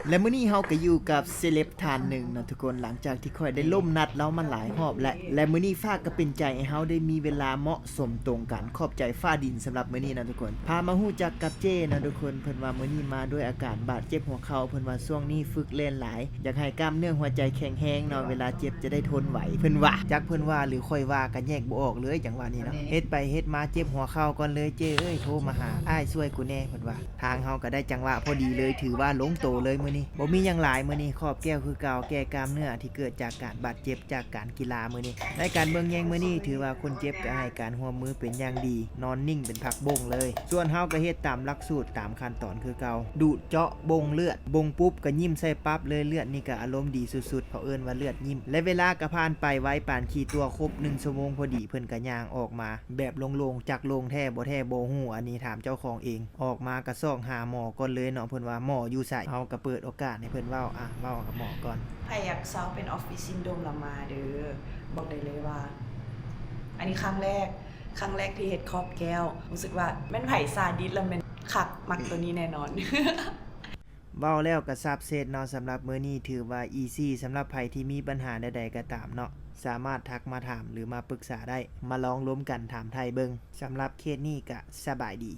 ແລະມື້ນີ້ເຮົາກໍຢູ່ກັບເຊເລັບທ່ານໜຶ່ງເນາະທຸກຄົນ ຫຼັງຈາກທີ່ຂ້ອຍໄດ້ລົມນັດລາວມາຫຼາຍຮອບແລ້ວ ແລະມື້ນີ້ຟ້າກໍເປັນໃຈໃຫ້ເຮົາໄດ້ມີເວລາເໝາະສົມຕົງກັນ ຂອບໃຈຟ້າດິນສຳລັບມື້ນີ້ເນາະທຸກຄົນ ພາມາຮູ້ຈັກກັບເຈ້ເນາະທຸກຄົນ ເພິ່ນວ່າມື້ນີ້ມາດ້ວຍອາການບາດເຈັບຫົວເຂົ່າ ເພິ່ນວ່າຊ່ວງນີ້ຝຶກແລ່ນຫຼາຍ ຢາກໃຫ້ກ້າມເນື້ອຫົວໃຈແຂງແຮງເນາະ ເວລາເຈັບຈະໄດ້ທົນໄຫວ ເພິ່ນວ່າ ຈັກເພິ່ນວ່າ ຫຼືຂ້ອຍວ່າ ກໍແຍກບໍ່ອອກເລີຍ ຈັງຫວະນີ້ເນາະ ເຮັດໄປເຮັດມາເຈັບຫົວເຂົ່າກ່ອນເລີຍ ເຈ້ເອີຍ ໂທມາຫາອ້າຍຊ່ວຍກູແດ່ ເພິ່ນວ່າ ທາງເຮົາກໍໄດ້ຈັງຫວະພໍດີເລີຍ ຖືວ່າລົງໂຕເລີຍມື້ນີ້ ບໍ່ມີຫຍັງຫຼາຍມື້ນີ້ ຄອບແກ້ວຄືເກົ່າ ແກ້ກ້າມເນື້ອທີ່ເກີດຈາກການບາດເຈັບຈາກການກິລາມື້ນີ້ ໃນການເບິ່ງແຍງມື້ນີ້ ຖືວ່າຄົນເຈັບກໍໃຫ້ການຮ່ວມມືເປັນຢ່າງດີ ນອນນິ່ງເປັນຜັກບົ້ງເລີຍ ສ່ວນເຮົາກໍເຮັດຕາມຫຼັກສູດຕາມຂັ້ນຕອນຄືເກົ່າ ດູດເຈາະ ບົ່ງເລືອດ ບົ່ງປຸບກໍຍິ້ມໃສ່ປັບເລີຍ ເລືອດນີ້ກໍອາລົມດີສຸດໆ ເຂົາເອີ້ນວ່າເລືອດຍິ້ມ ແລະເວລາກໍຜ່ານໄປໄວປານຂີ້ຕົວະ ຄົບໜຶ່ງຊົ່ວໂມງພໍດີ ເພິ່ນກໍຍ່າງອອກມາ ແບບໂລ່ງໆ ຈັກໂລ່ງແທ້ບໍ່ແທ້ບໍ່ຮູ້ ອັນນີ້ຖາມເຈົ້າຂອງເອງ ອອກມາກໍຊອກຫາໝໍກ່ອນເລີຍເນາະ ເພິ່ນວ່າໝໍຢູ່ໃສ ເຮົາກໍເປີດໂອກາດໃຫ້ເພິ່ນເວົ້າ ອາ ເວົ້າກັບໝໍກ່ອນ ໃຜຢາກເຊົາເປັນອອຟຟິດຊິນໂດມລະມາເດີ ບອກໄດ້ເລີຍວ່າ ອັນນີ້ຄັ້ງແລກ ຄັ້ງແລກທີ່ເຮັດຄອບແກ້ວ ຮູ້ສຶກວ່າແມ່ນໃຜຊາດິດລະແມ່ນຄັກ ມັກໂຕນີ້ແນ່ນອນ. ເວົ້າແລ້ວກໍສັບເສັດເນາະ ສຳລັບມື້ນີ້ຖືວ່າອີຊີ ສຳລັບໃຜທີ່ມີບັນຫາໃດໆກໍຕາມເນາະ ສາມາດທັກມາຖາມ ຫຼືມາປຶກສາໄດ້ ມາລອງລົມກັນຖາມໄຖ່ເບິ່ງ ສຳລັບເຄສນີ້ກໍສະບາຍດີ.